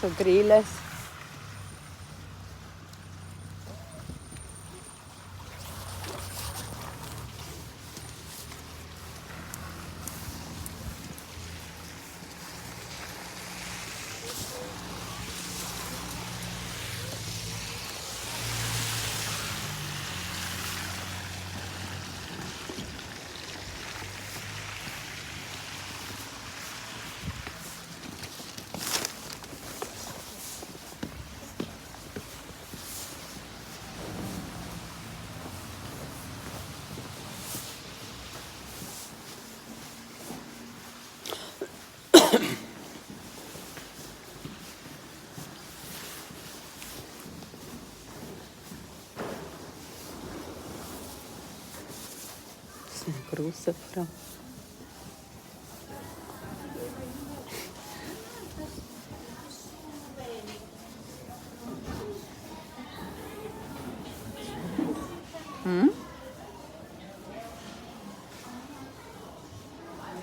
So Grilles. Das ist eine grosse Frau.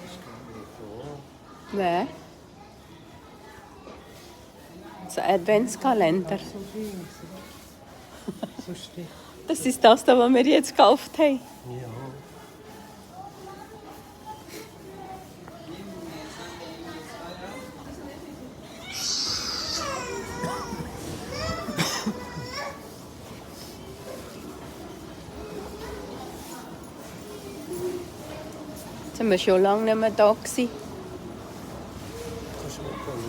Das kommt mir vor. Wer? Das Adventskalender. So Ding. So schlecht. Das ist das, was wir jetzt gekauft haben. Ja. Jetzt sind wir schon lange nicht mehr da gewesen. Kannst du mal schauen?